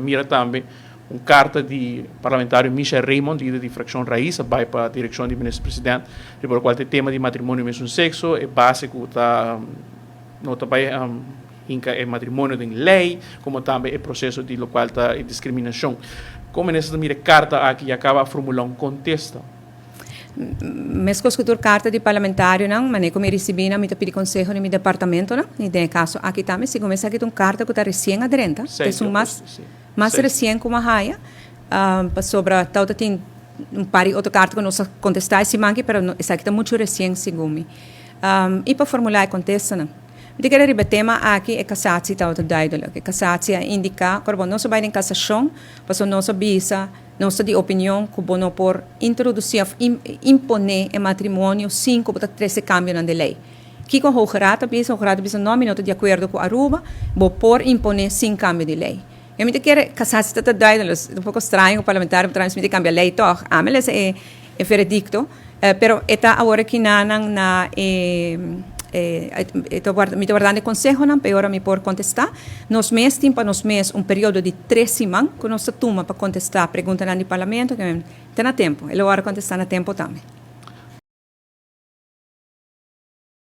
mira tambe un karta di parlamentario Michel Raymond, lider di frakshon Raiz, a bai pa direkshon di minister president riba lokual ta e tema di matrimonio mesun sekso, e base ku ta no ta bai hinka e matrimonio den lei, komo tambe e proseso di lokual ta e diskriminashon. Kon minister ta mira e karta aki i a kaba a formulá un kontesta? Meskos ku tur karta di parlamentarionan, manera ku mi risibí nan, mi ta pidi konseho di mi departamentonan, i den e kaso aki tambe, segun esaki ta un karta ku ta resien a drenta, ta esun mas mas resien ku mi a haya, pasobra tawata tin un par di otro karta ku nos a kontestá e siman aki, pero esaki ta muchu resien segun mi. I pa formulá e kontestanan. Mi ta kere riba e tema aki e kasatsi tawata duidelik. E kasatsi a indiká, ora bo nos a bai den kasashon, pasobra nos a bisa, Nos ta di opinion ku bo no por introdusí òf imponé e matrimonio sin ku bo ta trese kambionan den lei. Kiko Hoge Raad ta bisa? Hoge Raad ta bisa, No, mi no ta di akuerdo ku Aruba, bo por imponé sin kambio di lei. I mi ta kere, kasá si ta ta duidelijk, ta un poko straño ku parlamentario por transmití kambia lei tòg. Ami lesa e veredikto, pero e ta awor aki nanan na e. Mi ta wardando e konsehonan pa e ora mi por kontestá. Nos mes tin pa nos mes un periodo di tres siman ku nos ta tuma pa kontestá preguntanan di parlamento. Te na tempu. E lo wòrdu kontestá na tempu tambe.